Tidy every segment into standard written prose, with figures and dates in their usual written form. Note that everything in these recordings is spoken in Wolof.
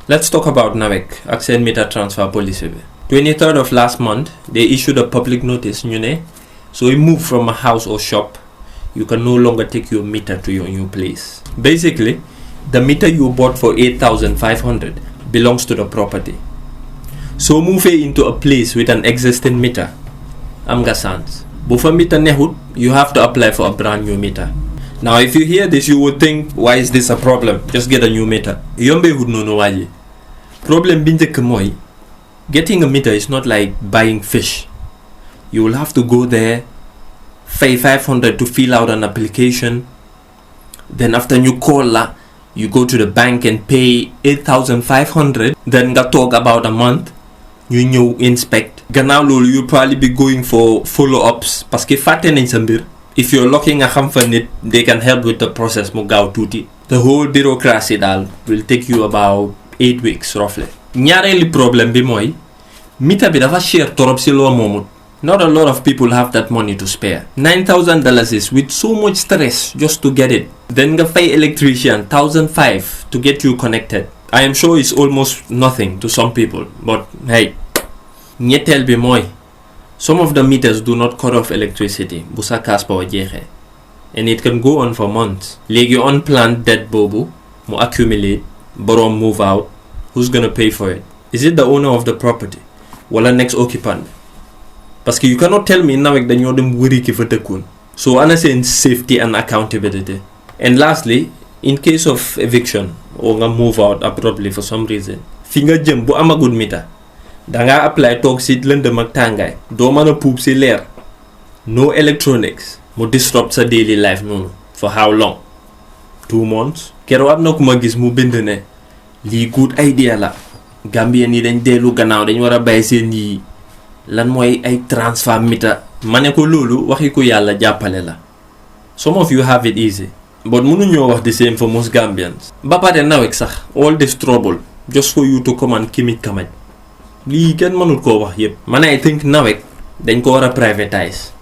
Let's talk about NAWEC ak seen meter transfer policy bi. 23rd of last month, they issued a public notice. So you move from a house or shop, you can no longer take your meter to your new place. Basically, the meter you bought for 8,500 belongs to the property. So move into a place with an existing meter. Amga sans. Bufa meter nehut, you have to apply for a brand new meter. Now, if you hear this, you would think, why is this a problem? Just get a new meter. Yombe would no waji. Problem binte kemoy. Getting a meter is not like buying fish. You will have to go there, pay 500 to fill out an application. Then after you call la, you go to the bank and pay 8,500. Then ga talk about a month. You inspect. Gannaaw loolu you'll probably be going for follow-ups. Parce que fàtte nañ sa mbir. If you're looking at xam fa nit, they can help with the process mu gaaw tuuti. The whole bureaucracy daal will take you about 8 weeks roughly. Ñaareeli problème bi mooy meter bi dafa cher torop si loo moomut. Not a lot of people have that money to spare. $9,000 is with so much stress just to get it. Then nga fay electrician $1,500 to get you connected. I am sure it's almost nothing to some people, but hey, ñetteel bi mooy some of the meters do not cut off electricity bu sa cash power jeexee, and it can go on for months. Léegi unplanned debt boobu mu accumulate, borom move out, who's gonna pay for it? Is it the owner of the property wala next occupant? Parce que you cannot tell me NAWEC dañoo dem wëri ki fa dëkkoon. So ana seen safety and accountability. And lastly, in case of eviction or nga move out abruptly for some reason, fi nga jëm bu amagul meter, danga apply toog si lëndëm ak tàngaay, doo mën a puub si leer, no electronics, mu disrupt sa daily life noonu. For how long? 2 months? Keroog am na ku ma gis mu bind ne lii good idea la. Gambien yi dañ dellu gannaaw, dañ war a bàyyi seen yi lan mooy ay transfer meter. Ma ne ko loolu waxi ko yàlla jàppale la. Some of you have it easy, but mënuñoo wax the same for most Gambians. Ba pare NAWEC sax, all this trouble just for you to come and kimit kamaj. Lii kenn mënul koo wax yépp. Man I think NAWEC dañ ko war a privatize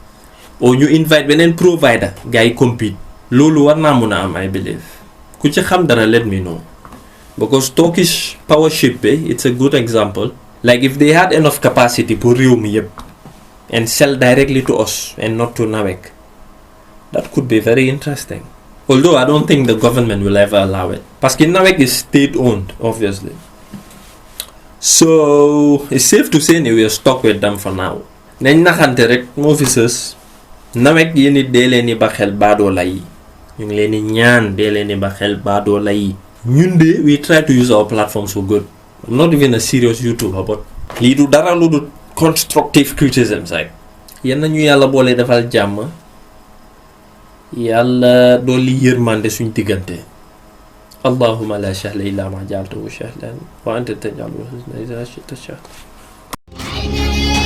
or ñu invite beneen provider gars yi compete. Loolu war naa mun a am, I believe. Ku ci xam dara let me know. Because Turkish power ship, it's a good example. Like if they had enough capacity pour réew mi yépp and sell directly to us and not to NAWEC, that could be very interesting. Although I don't think the government will ever allow it. Parce que NAWEC is state-owned, obviously. So it's safe to say we are stuck with them for now. Nañ naxante rek officers. NAWEC yéen it dee leen di ba xel baadoola yi. Ñu ngi leen di ñaan dee leen di ba xel baadoola yi. Ñun de we try to use our platforms for good. I'm not even a serious YouTuber, but lii du dara lu du constructive criticism say. Yal na ñu yàlla boole defal jàmm. Yàlla dolli yërmande suñ diggante. Allahumma la sahla illa ma ja'altahu sahlan wa anta taj'alul hazna idha shi'ta sahlan.